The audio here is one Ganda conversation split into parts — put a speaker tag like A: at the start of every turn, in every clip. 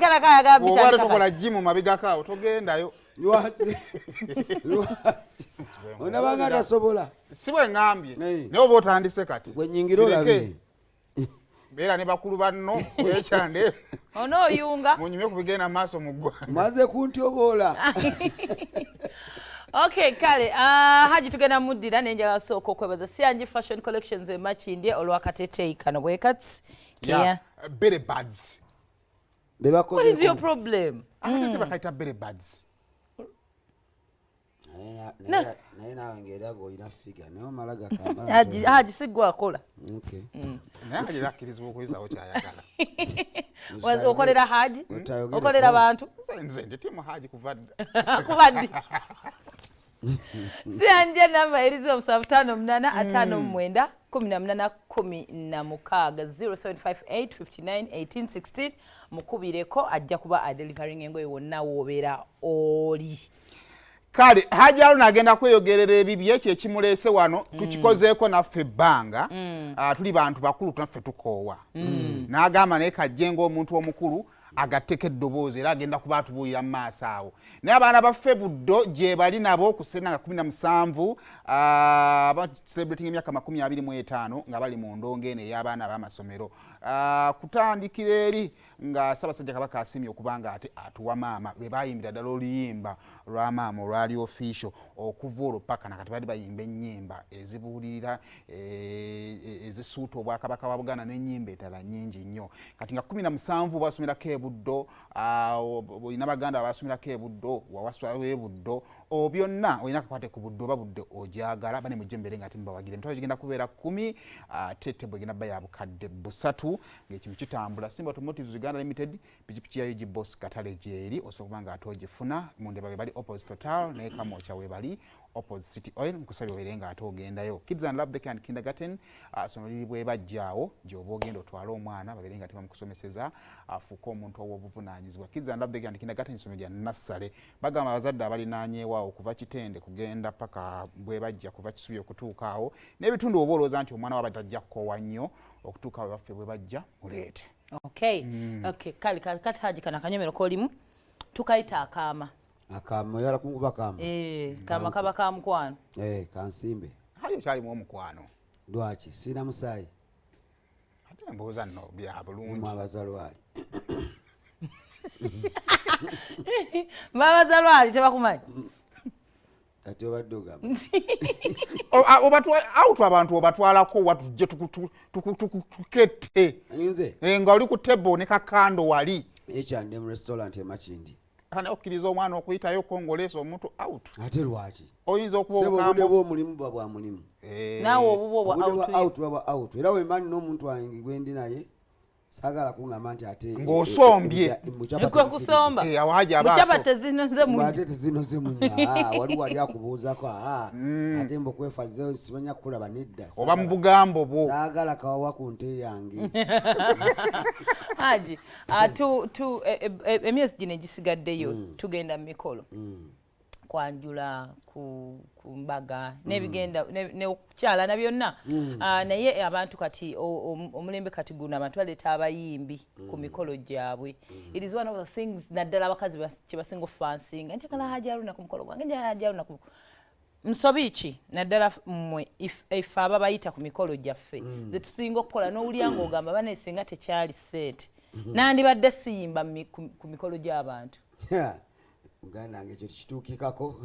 A: Bitandika nako
B: Oba ate tokola gym mabegako awo, togendayo.
C: Lwaki? Lwaki? Onabanga tasobola.
B: Si bwe ŋŋambye.
C: Naye.
B: Naye oba otandise kati.
C: Gwe nyingira olabe.
B: Beera ne bakulu banno wekyande.
A: Onooyunga.
B: Munyumye ku bigenda mu maaso mu ggwanga.
C: Maze kuntyoboola.
A: Okay, kale Haji tugenda muddira, naye njagala sooka okwebaza Siangi Fashion Collections e Makindye olwakateteeyi kano bwe kati.
B: Yeah. Belly buds.
C: Be bakoze.
A: What is your problem?
B: Akatete bakayita belly buds.
C: Naye naawe ng'era ng'olina figure, naye omala gakambala.
A: Haji si gwe akola.
C: Okay.
B: Naye Haji era akkirizibwa okuyisaawo ky'ayagala.
A: Okolera Haji?
C: Otayogere
A: Okolera
C: ko.
A: bantu?
B: Nze ndi team Haji kuva dda.
A: Kuva ddi? Siangi namba eri 0758 59 18 16, 0758 59 18 16. Mukubireko, ajja kuba adelivering engoye wonna w'obeera oli.
B: Kale Haji Haruna agenda kweyogerera ebibye, ekyo ekimuleese wano tukikozeeko naffe ebbanga. Tuli bantu bakulu, naffe tukoowa. N'agamba naye kajje ng'omuntu omukulu agatteko eddoboozi, era agenda kuba atubuulira mu maaso awo. Naye abaana baffe Buddo gye bali nabo ku Sena nga 17, celebrating emyaka 25 nga bali mu ndongo eno ey'abaana b'amasomero. Kutandikira eri nga Ssaabasajja Kabaka asiimye okuba nga ate atuwa maama, be bayimbira ddala oluyimba lwa maama olwali official. Okuva olwo paka nakati bali bayimba ennyimba ezibuulirira, ezisuuta obwakabaka bwa Buganda n'ennyimba endala nnyingi nnyo. Kati nga 17 basomerako e Buddo, olina baganda abasomerako e Buddo, wawaswa e Buddo, byonna olina akakwate ku Buddo oba Buddo ogyagala, bane mujje mubeere nga ate mubawagira. Emitwalo gigenda kubeera 10, ate table egenda bba ya 3000 ng'ekintu kitambula. Simba Automotives Uganda Limited, pikipiki ya UG Boss Katale gyeri, osobola okuba nga ate ogifuna. Mundeba we bali opposite Total, naye Kamwokya we bali opposite City Oil. Nkusabye obeere nga ate ogendayo. Kids and Love Daycare and Kindergarten, ssomero liri bwe bajjaawo gy'oba ogenda otwale omwana babeere nga tebamukusomeseza afuuke omuntu ow'obuvunaanyizibwa. Kids and Love Daycare and Kindergarten ssomero lya nassale. Bagamba abazadde abalinaanyeewo awo kuva Kitende kugenda paka bwe bajja, kuva Kisubi okutuuka awo n'ebitundu, oba olowooza nti omwana waaba tajja kukoowa nnyo okutuuka we baffe bwe bajja, muleete.
A: Okay, kale kati Haji, kano akanyomero k'olimu tukayita akaama.
C: Akaama, oyala kunkuba kaama?
A: Eh, kaama kaba ka mukwano.
C: Eh, kansimbe.
B: Hayo okyalimu omukwano.
C: Lwaki siina musaayi?
B: Ate mbuuza nno bya bulungi.
C: Mwabaza lwali.
A: Babaza lwali tebakumanyi.
C: Kati obadde ogamba?
B: Out abantu obatwalako wa tujje tukette?
C: Nze?
B: Eh, nga oli ku table ne kakando wali.
C: Ekyande mu restaurant emakindi.
B: Ate okkiriza omwana okuyitayo ko ng'oleese omuntu out?
C: Ate lwaki?
B: Oyinza okuba
C: Sebo, obudde
B: obukambwe.
C: bw'omulimu buba bwa mulimu.
A: Naawe obubwo bwa
C: Obudde bwa
A: out.
C: Out buba bwa out, era wemba nina omuntu wange gwendi naye, saagala kuŋŋamba nti ate
B: Ng'osombye.
A: Kwe kusomba.
B: Eh, awo Haji aba
A: Mukyapa tezinoze mu
C: Ate tezinoze munywa. Ah, waliwo wali akubuuzako, ate mbu okwefazeyo simanya kulaba, nedda.
B: Oba mu bugambo bwo.
C: Saagala kawawa ku nte yange.
A: Haji, tu emyezi gino egisigaddeyo tugenda mu mikolo, kwanjula, ku mbaga n'ebigenda n'okukyala na byonna. Naye abantu kati omulembe kati guno abantu baleeta abayimbi ku mikolo gyabwe. It is one of the things naddala abakazi kye basinga okufansinga, njagala Haji Haruna ku mukolo gwange, njagala Haji Haruna ku nsobi ki, naddala mmwe ife ababayita ku mikolo gyaffe ze tusinga okukola, n'owulira ng'ogamba bane singa tekyali ssente nandibadde siyimba ku mikolo gy'abantu.
C: Muganda wange, ekyo tekituukikako,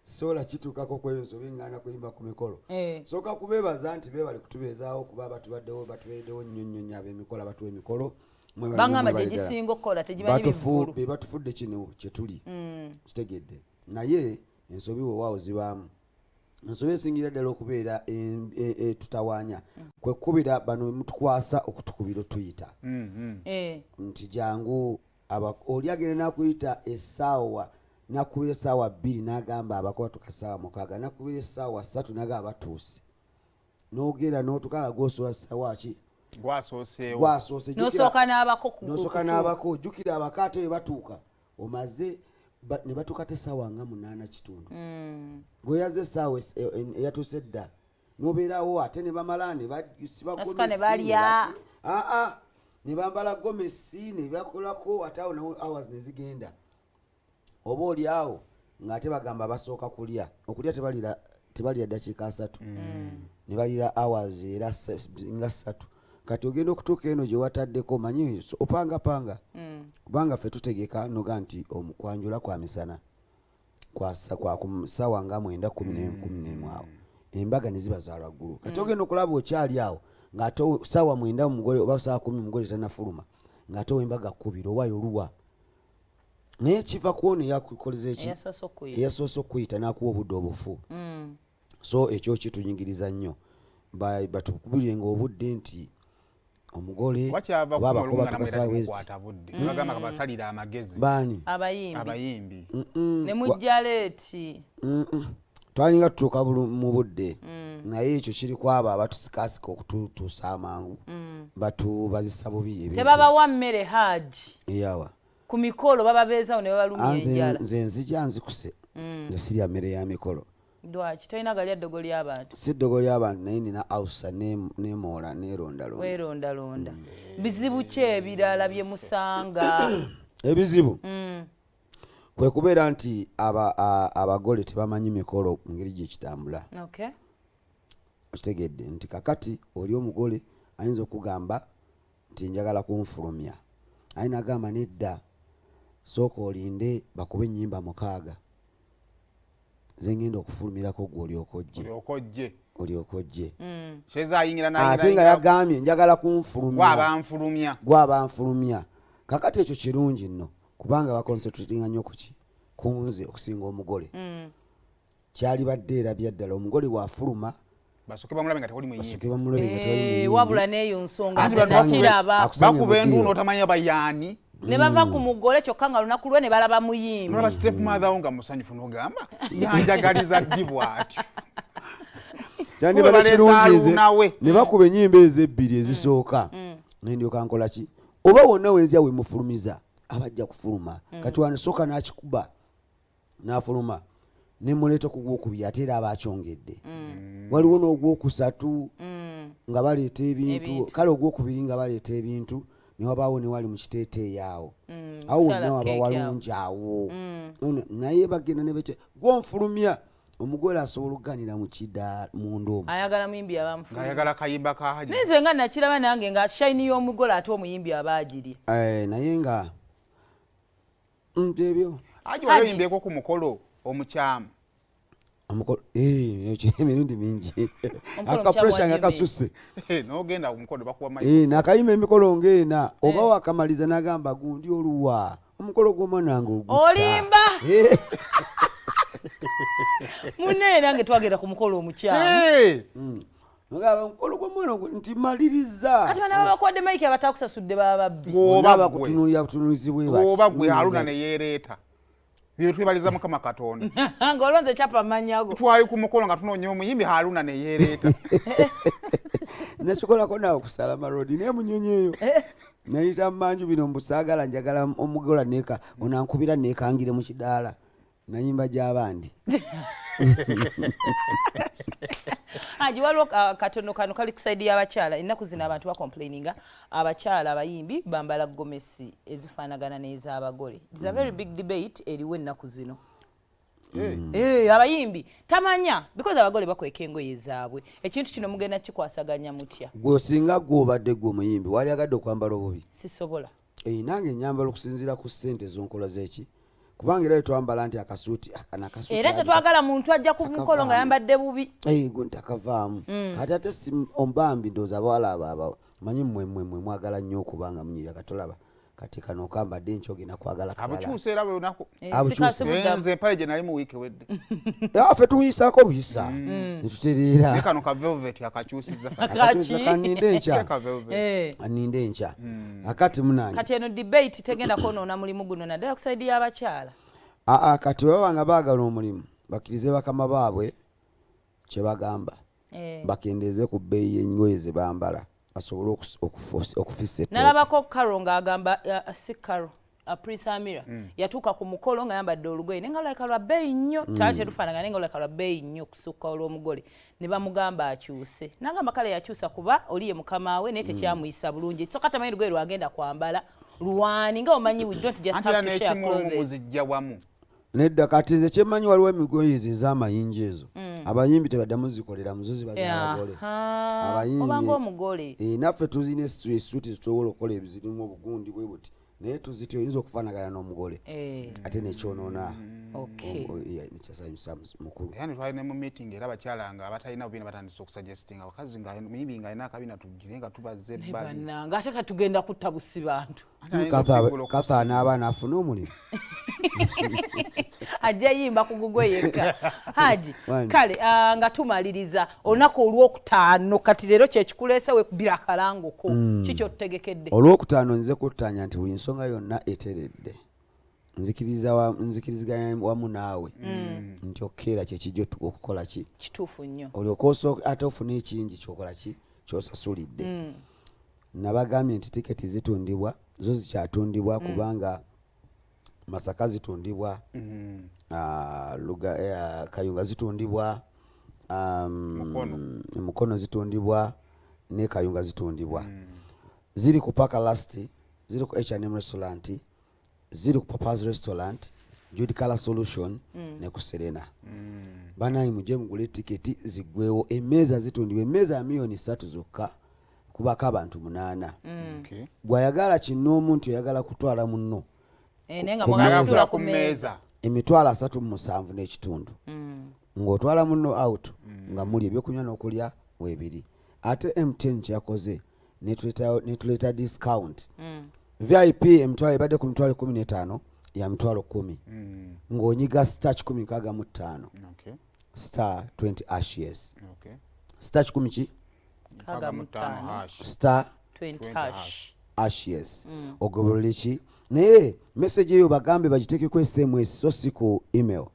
C: sobola kituukako kweyo nsobi ngana kuyimba ku mikolo. Sooka kubeebaza nti beebale kutubeezaawo, kuba batubaddewo, batubeereddewo nnyo nnyo nnyo ab'emikolo abatuwa emikolo. Mwebale nnyo,
A: Bangamba
C: mwebale
A: gye
C: ddala.
A: gisinga okukola tegimanyi bivvulu.
C: Be batufudde kino kye tuli, kitegedde? Naye ensobi weewaawo zibaamu. Ensobi esingira ddala okubeera etutawaanya kwe kukubira bano mutukwasa okutukubira otuyita nti jangu. Oli agenda nakuyita essaawa, nakubira essaawa 2 n'agamba abako batuka ssaawa 6, nakubira essaawa 3 n'agamba batuuse, n'ogenda n'otuka nga gwosobola ssaawa ki?
B: Gwasooseewo.
C: Gwasoose.
A: N'osooka n'abako
C: N'osooka n'abako. Jjukira abako ate bwe batuuka omaze ne batuuka te essaawa nga 8 kitundu, gweyaze essaawa eyatuuse edda, n'obeerawo ate ne bamala ne basiba
A: Nasooka ne
C: gomesi,
A: balya.
C: Aa, Ne bambala gomesi ne bakolako, ate awo nawo hours ne zigenda. Oba oli awo ng'ate bagamba basooka kulya, okulya tebalira ddakiika 30, ne balira hours era nga 3. Kati ogenda okutuuka eno gye wataddeko, manyi opangapanga, kubanga ffe tutegeka noga nti omukwanjula kwa misana kwa ku ssaawa nga 9, 11 awo, embaga ne ziba za lwaggulu. Kati ogenda okulaba okyali awo ng'ate ssaawa 9 omugole, oba ssaawa 10 omugole tannafuluma, ng'ate ow'embaga kkubira owaayo oluwa. Naye kiva ku ono eyakukoleza eki,
A: Eyasoose okuyita.
C: Eyasoose okuyita n'akuwa obudde obufu. So ekyo kitunyigiriza nnyo. Batukubirenga obudde nti omugole
B: wakyava
C: oba abakuba
B: kumulunga namwera
C: tukasawa bwe ziti.
B: temukwata budde, bagamba kabasalira amagezi.
C: Baani?
A: Abayimbi.
B: Abayimbi.
A: Ne mujja late.
C: Twalinga tutuuka mu budde, naye ekyo kiri ku abo abatusikasika okututuusa amangu, batubazisa bubi ebintu.
A: Tebabawa mmere, Haji.
C: Eyawa?
A: Ku mikolo bababeezawo ne babalumya
C: Ah,
A: enjala.
C: Nze nzija nzikuse, nze sirya mmere ya mikolo.
A: Lwaki tolina galya ddogo ly'abantu?
C: Si ddogo ly'abantu, naye nina ausa nemoola nerondalonda.
A: Werondalonda. Bizibu ki ebirala bye musanga?
C: Ebizibu kwe kubeera nti abagole tebamanyi mikolo ngeri gyekitambula. Okitegedde nti kakati oli omugole ayinza okugamba nti njagala kunfulumya, aye nagamba nedda, sooka olinde bakube ennyimba 6 ze ngenda okufulumirako, gwe olyoka ojje.
B: Olyoka ojje.
C: Olyoka ojje.
B: Kyeza ayingira.
C: Ate nga yagambye njagala kunfulumya.
B: Gwabanfulumya.
C: Gwabanfulumya. Kakati ekyo kirungi nno, kubanga baconcentratinga nnyo kuki kunze okusinga omugole. Kyalibadde era byaddala omugole bwafuluma
B: basooke bamulabe nga tewali muyimbi.
C: Basooke bamulabe nga tewali
A: Eh,
C: muyimbi.
A: Wabula n'eyo nsonga
B: Anti
A: nze
B: bano
A: nakiraba.
C: Akusanye
B: bakuba
C: mu
B: enduulu
C: ddiiro.
B: n'otamanya bayaani.
A: Ne bava ku mugole kyokka nga lunaku lwe ne balaba muyimbi.
B: Nolaba step mother wo nga musanyufu n'ogamba yanjagaliza ddi bw'atyo.
C: Kyandibadde
B: Baleese
C: kirungi nze
B: alunawe.
C: ne bakuba ennyimba ezo ebbiri ezisooka, nendyoka nkola ki, oba wonna wenzya wemufulumiza abajja kufuluma. Kati wanisooka n'akikuba n'afuluma, nemuleeta ku gwokubiri, ate era aba akyongedde. Waliwo n'ogwokusatu nga baleeta ebintu.
A: Ebintu.
C: Kale ogwokubiri nga baleeta ebintu, newabaawo newali mu kiteeteeyi awo, awo
A: kusala
C: wonna waba
A: keeki awo.
C: walungi awo. Naye bagenda ne bete gwonfulumya, omugole asobola okuganira mu kida munda omwo.
A: Ayagala muyimbi abamufulumya.
B: Ng'ayagala kayimba ka Haji.
A: Naye nze nga nakiraba nange nga shine y'omugole ate omuyimbi aba agirya.
C: Eh, naye nga ebyo.
B: Haji, wali oyimbyeko ku mukolo omukyamu?
C: Omukolo, eh, ekyo emirundi mingi.
A: Omukolo
C: Aka pressure
A: omukyamu
C: nga
A: wajja.
C: kasusse.
B: Eh, n'ogenda ku mukolo bakuwa mic.
C: Eh, nakayima emikolo ng'ena, oba wakamaliza n'agamba gundi oluwa omukolo gw'omwana wange ogutta.
A: Olimba.
C: Eh,
A: Munnaye nange twagenda ku mukolo omukyamu.
B: Eh,
C: Ngamba omukolo gw'omwana nti maliriza.
A: Kati bana babakuwadde mayiki, abatakusasudde baba babbi.
C: Bonna
B: Gwoba gwe.
C: bakutunuulira butunuulizi bwe bati.
B: Oba gwe Haruna ne yeereeta, bye twebaliza Mukama Katonda.
A: Ng'olonze kyapa amanyago.
B: Twali ku mukolo nga tunoonya omuyimbi, Haruna ne yeereeta.
C: Nakikolako naawe ku Salama Road, naye munyonyi eyo nayita mumanju bino mbusaagala, njagala omugola neka onankubira nekangire mu kidaala, nayimba gy'abandi.
A: Haji, waliwo katono kano kali ku side y'abakyala. Ennaku zino abantu bacomplaininga abakyala abayimbi bambala gomesi ezifaanagana n'ez'abagole. It's a very big debate eriwo ennaku zino. Eh, abayimbi tamanya because abagole bakweka engoye zaabwe. Ekintu kino mugenda kikwasaganya mutya?
C: Gwe osinga, gwe obadde gwe omuyimbi, wali agadde okwambala obubi?
A: Sisobola.
C: Eh, nange nyambala okusinziira ku ssente zonkola zeki, kubanga era twambala nti akasuuti akano akasuuti
A: Era tetwagala muntu ajja ku mukolo nga yambadde bubi.
C: Eh, gwe ntakavaamu. Kati ate si omubambi, ndowooza abawala abo abo manyi mmwe mmwe mmwe mwagala nnyo okuba nga munyirira. Katolaba kati kano okambadde nkyo ogenda kwagala kalala.
B: Abukyusa era buli lunaku.
A: Eh,
C: Abukyusa.
A: sikasibuddamu.
B: Eh, nze empale gye nali mu wiiki ewedde.
C: Eh, ffe tuyisaako buyisa netutereera.
B: Naye kano ka velvet akakyusiza.
A: Kaki?
C: Kaninde enkya.
B: Ka velvet.
A: Eh.
C: Aninde enkya akati munange.
A: Kati eno debate tegenda kwonoona mulimu guno, naddala ku side y'abakyala?
C: Aa, kati bwe baba nga baagala omulimu, bakkirize bakama baabwe kye bagamba, bakendeeze ku bbeeyi y'engoye ze bambala, basobole okufissa ettooke.
A: Nalabako Caro ng'agamba, si Caro. Prince Amira yatuuka ku mukolo nga yambadde olugoye naye nga lulabika lwa bbeeyi nnyo, taali terufaanagana, naye nga lulabika lwa bbeeyi nnyo okusukka olw'omugole, ne bamugamba akyuse, nagamba kale yakyusa kuba oli ye mukama we, naye tekyamuyisa bulungi. Ekisooka tamanyi lugoye lwagenda kwambala lwani, nga omanyi we don't just
B: Anti era
A: have to share
B: n'ekimu olumu
A: clothes.
B: muzijja wamu.
C: Nedda, kati nze kyemmanyi, waliwo emigoye ezo ez'amayinja ezo, abayimbi tebaddamu zikolera muzo, ziba z'abagole. Abayimbi-
A: Obanga omugole.
C: Eh, naffe tuzina esuuti zitusobola okukola ebizirimu obugundi bwe buti, naye tuziti oyinza okufaanagana n'omugole, ate nekyonoona nekyasanyusa mukulu.
B: Era netwali ne mu meeting, era abakyala nga abatalina bubiina batandise okusuggestinga abakazi nga muyimbi nga alina akabina tugire nga tubazza
A: Naye
B: ebbali.
A: Bannange, ate katugenda kutta busi bantu.
B: Ate ayinza okusigula.
C: Katha anaaba naafuna omulimu.
A: Ajja yimba ku gugwe yekka, Haji.
C: Wani.
A: Kale nga tumaliriza, olunaku olwokutaano, kati leero kyekikuleese, wekubira akalangoko, kiki otutegekedde?
C: Olwokutaano nze kuttanya nti buli nsonga yonna eteredde, nzikiriziganya wamu naawe nti okukeera kyekijja okukola ki.
A: Kituufu nnyo.
C: Olyoka ate ofune ekingi kyokola ki kyosasulidde. Nabagambye nti tiketi zitundibwa, zo zikyatundibwa, kubanga Masaka zitundibwa, Kayunga zitundibwa,
B: Mukono.
C: Mukono zitundibwa, ne Kayunga zitundibwa. Ziri ku Paka Last, ziri ku H&M Restaurant, ziri ku Papas Restaurant, Jude Color Solution ne ku Serena. Banaye mujje mugule tiketi ziggwewo. Emmeeza zitundibwa, emmeeza ya 3 miliyoni zokka, kubako abantu 8. Gwayagala kinoomu nti oyagala kutwala munno
A: Eh, naye nga
C: ku
A: mwagala
C: mmeeza.
A: kutuula
B: ku mmeeza.
C: 37,500 miliyoni, ng'otwala munno out, nga muli ebyokunywa n'okulya weebiri. Ate MTN kyeyakoze netuleeta discount. VIP emitwalo ebadde ku 150 000, ya 100 000, ng'onyiga star 165 star 20 hash, yes. Star kikumi ki?
B: 65 hash.
C: Star
A: 20
B: 20
A: hash.
B: Hash.
C: Hash, yes. Ogoberole ki, naye message eyo bagambe bagitekeko SMS so si ku email.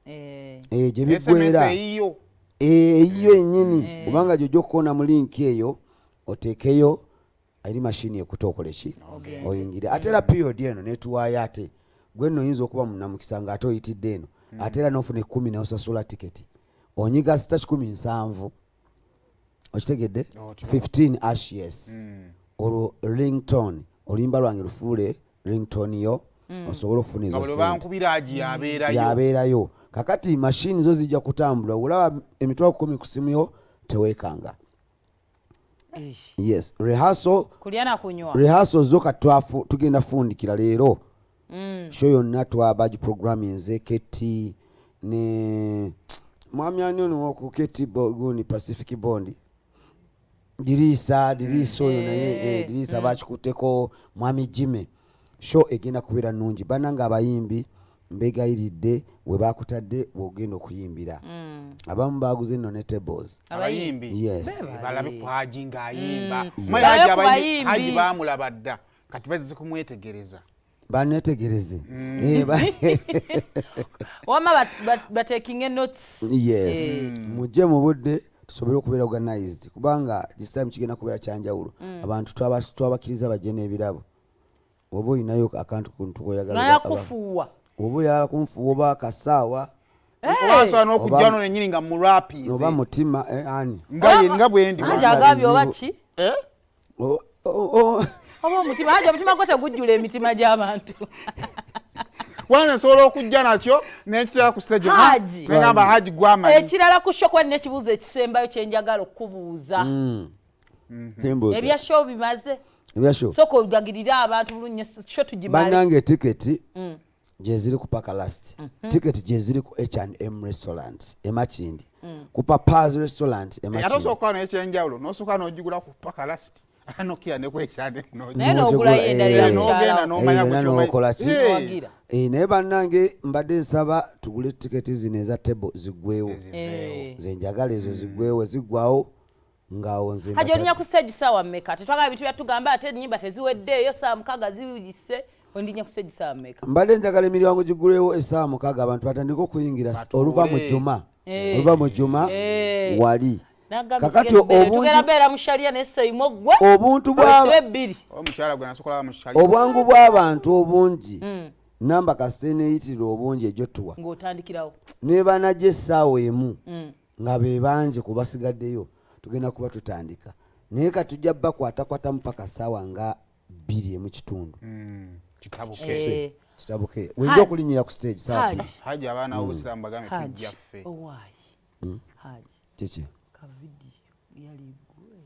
C: Eh, gye
B: SMS
C: biggwera
B: eyiyo.
C: Eh, eyiyo yennyini, kubanga gyojja okukoona mu link eyo oteekeyo eri mashini ekuta okole ki, oyingire. Ate era period eno netuwaayo, ate gwe nno oyinza okuba munamukisa nga ate oyitidde eno, ate era nofuna 10 nosasula tiketi, onyiga star 170, okitegedde?
B: Otyo.
C: 15 hash, yes. Olwo ringtone, oluyimba lwange lufuule ringtone yo, osobole okufuna
B: Nga
C: ezo
B: buli
C: sente.
B: bankubira agi yabeerayo.
C: Yabeerayo. Kakati mashini zo zijja kutambula, olaba 100 000 ku simu yo, teweekanga.
A: Eish.
C: Yes, rehearsal.
A: Kulya na kunywa.
C: Rehearsal zo kati tugenda fundikira leero. Show yonna twabagiprogramminze keti ne mwami ani ono woku keti gundi Pacific Bond, Diriisa, Diriisa oyo naye. Diriisa bakikutteko mwami Jime. Show egenda kubeera nnungi bannanga. Abayimbi mbegayiridde, we bakutadde bwogenda okuyimbira. Abamu baguze nno ne tables.
B: Abayimbi.
C: Yes.
A: Beba.
B: Balabe ku Haji ng'ayimba. Omanyi
A: Balabe
B: Haji
A: ku
B: abayimbi
A: bayimbi.
B: Haji baamulaba dda, kati bazze kumwetegereza.
C: Banetegereze. Eh,
A: Wamma batekinge notes.
C: Yes. Mujje mu budde tusobole okubeera organized, kubanga this time kigenda kubeera kyanjawulo. Abantu twabakkiriza bajje n'ebirabo. Oba olinayo akantu kuntu koyagala,
A: Naye akufuuwa.
C: oba oyagala kunfuuwa, oba akasaawa.
B: Oba nsobola n'okujja
C: Oba-
B: wano nennyini nga murapize.
C: Oba mutima, eh, ani?
B: Nga ye nga bwe ndi.
A: Haji agambye oba ki?
B: Eh?
C: O-
A: Oba omutima. Haji, omutima gwo tegujjula emitima gy'abantu.
B: Wanze nsobola okujja nakyo nenkitera ku stage.
A: Haji.
B: Negamba Haji gwamanyi.
A: Ekirala ku show, kuba nina ekibuuzo ekisembayo kyenjagala okukubuuza.
C: Kimbuuze.
A: Ebya show bimaze?
C: Ebya show.
A: Sooka olagirire abantu bulungi nnyo, show tugimale.
C: Bannange, tiketi gyeziri ku Paka Last, tiketi gyeziri ku H&M Restaurant emakindi, ku Papas Restaurant
B: Ate
C: emakindi.
B: osooka n'ekyenjawulo n'osooka n'ogigula ku Paka Last, nokia nekwekyanemu.
A: Naye n'ogulayo endala ya
B: N'ogenda
A: mukyala wo.
B: n'omanya
C: Eh,
B: gwe
C: era
B: kyomanyi.
C: n'okola ki?
A: Wagira.
C: Eh, naye bannange mbadde nsaba tugule tiketi zino eza table ziggwewo. Nze njagala ezo ziggwewo, ziggwawo ngaawo nze
A: Haji, olinya
C: mbatadde.
A: ku stage saawa mmeka? Tetwagala bintu byatugamba ate ennyimba teziweddeeyo, saa 6 ziwugise. Ondinya ku stage saawa mmeka?
C: Mbadde njagala emiryango gigulewo essaawa 6, abantu batandike okuyingira
B: Batuule.
C: oluva mu juma, oluva mu juma wali. Kakati obuntu obwangu bw'abantu obungi namba kasita eneeyitirira obungi ejjo tuwa nebanajja essaawa emu nga be bangi ku basigaddeyo, tugenda kuba tutandika, naye katujja bakwatakwatamu paka ssaawa nga 2.15.
B: Kitabuke.
C: Kitabuke, wenja okulinnyira ku stage saawa
A: Haji.
C: 2.
B: Haji, abaana b'obusiraamu bagambe tujja ffe.
A: Owaayi Haji.
C: Kiki?
A: Ka video yali gwe.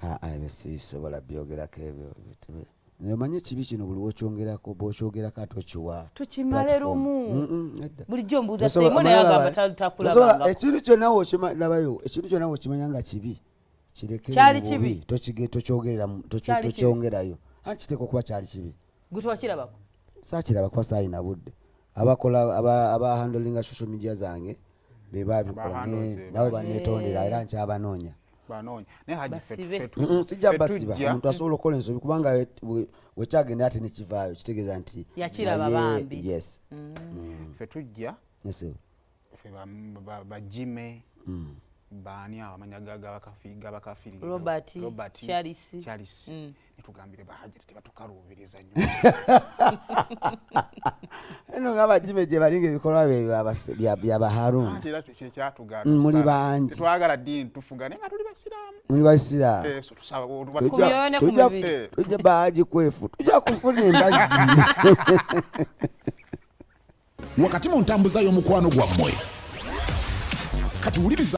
C: Aa, ebyo sibisobola byogerako ebyo. Omanyi ekibi kino, buli wokyongerako, bwokyogerako ate okiwa
A: Tukimale
C: platform.
A: lumu.
C: Nedda.
A: Bulijjo mbuuza
C: Tosobola-
A: Seimo, naye
C: omanyi
A: agamba
C: tosobola-
A: takulabangako.
C: Ekintu kyonna labayo, ekintu kyonna wokimanya nga kibi, kirekere
A: Kyali
C: mu bubi.
A: kibi.
C: Tokyogerayo
A: Kyali kibi.
C: tokyongerayo, anti kiteekwa okuba kyali kibi.
A: Gwe twakirabako?
C: Saakiraba kuba saayina budde. Abakola abahandlinga social media zange be babikola.
B: Abahandles be
C: Nabo banetondera era nkyabanoonya.
B: Banoonya, naye Haji ffe
A: Basibe.
C: Sijja
B: ffe
C: basiba.
B: tujja.
C: Omuntu asobola okukola ensobi, kubanga wekyagenda ate nekivaayo, kitegeeza nti
A: Yakiraba bambi.
C: Yes.
B: Ffe tujja.
C: Yes.
B: Ffe bajime baani awo amanya g'abakafiri?
A: Robert,
B: Robert,
A: Charles.
B: Charles. Netugambire bahajati tebatukaluubiriza nnyo.
C: Eno nga bajime gye balinga ebikolwa bye byabaharuna.
B: Anti era kyekyatugaana.
C: Muli bangi.
B: Tetwagala ddiini tufuga, naye nga tuli basiraamu.
C: Muli basiraamu.
B: Eh, so tusaba
A: Ku myoyo ne ku mibiri.
C: Tujja baagi kwefu, tujja kufuna embazi.
D: Wakati mu ntambuza y'omukwano gwammwe, kati wuliriza.